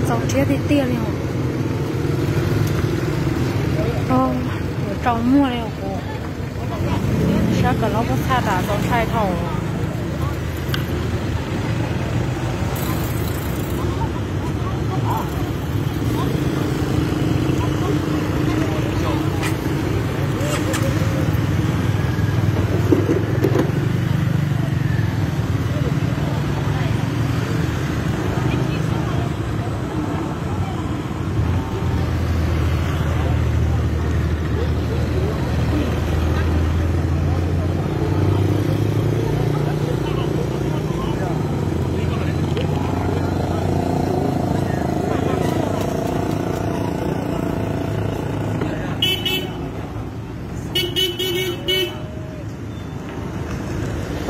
Txaus rhiab tiag tiag li os. Yuav tsaus muag li os kuv. Sab kawm laub pob txha tas txaus ntshai dhau.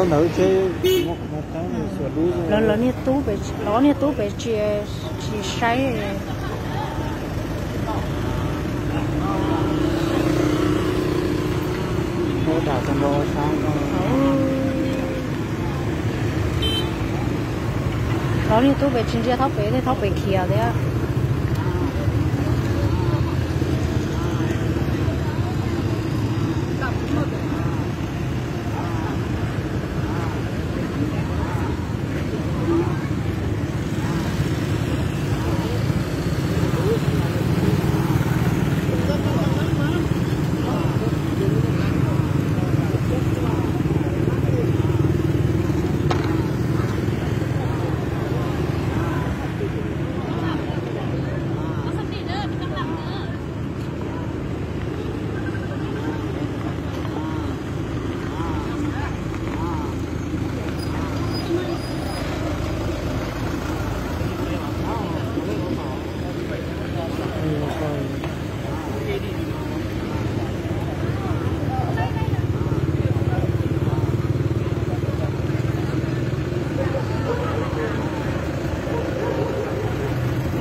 Lawv, lawv niag tub pem, lawv niag tub pem tsis, tsis saib. Lawv niag tub pem tsis ntsia thaub pem, thiaj thaub pem khiav thiab.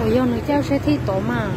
Uas yog nws caij seb thib tod mas.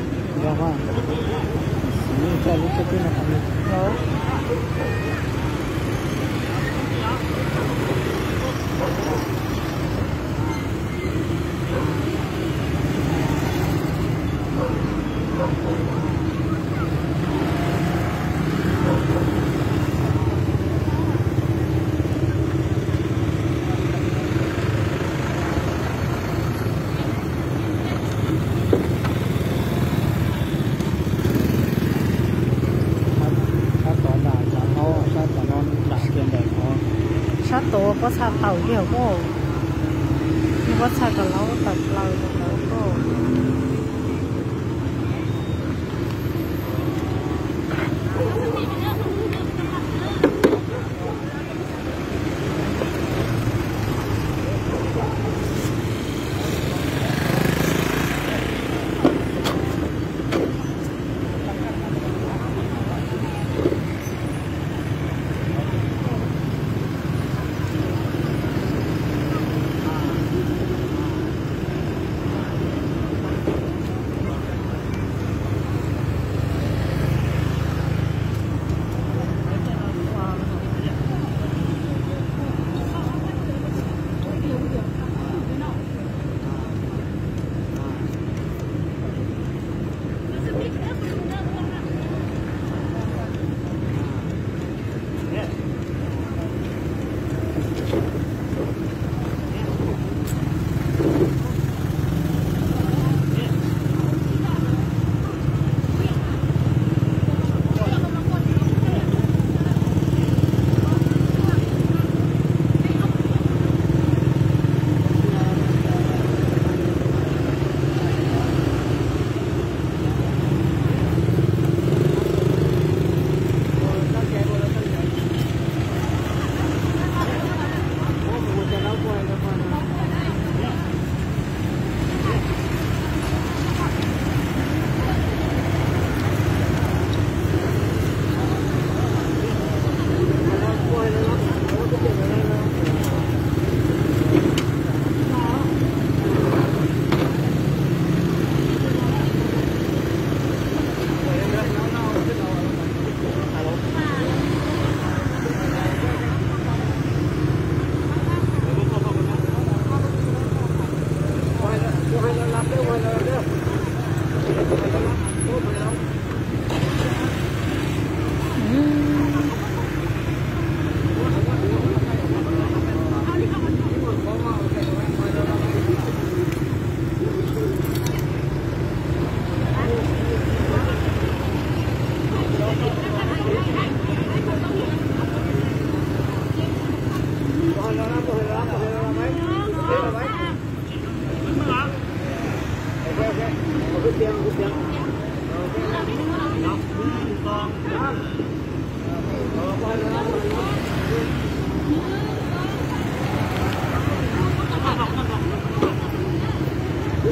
Sab tod pob txha tawm kiag os. Pob txha kawm laub tawm plaws rau ntawd tuaj.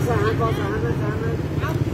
Xav hab ko, xav hab na, xav hab na.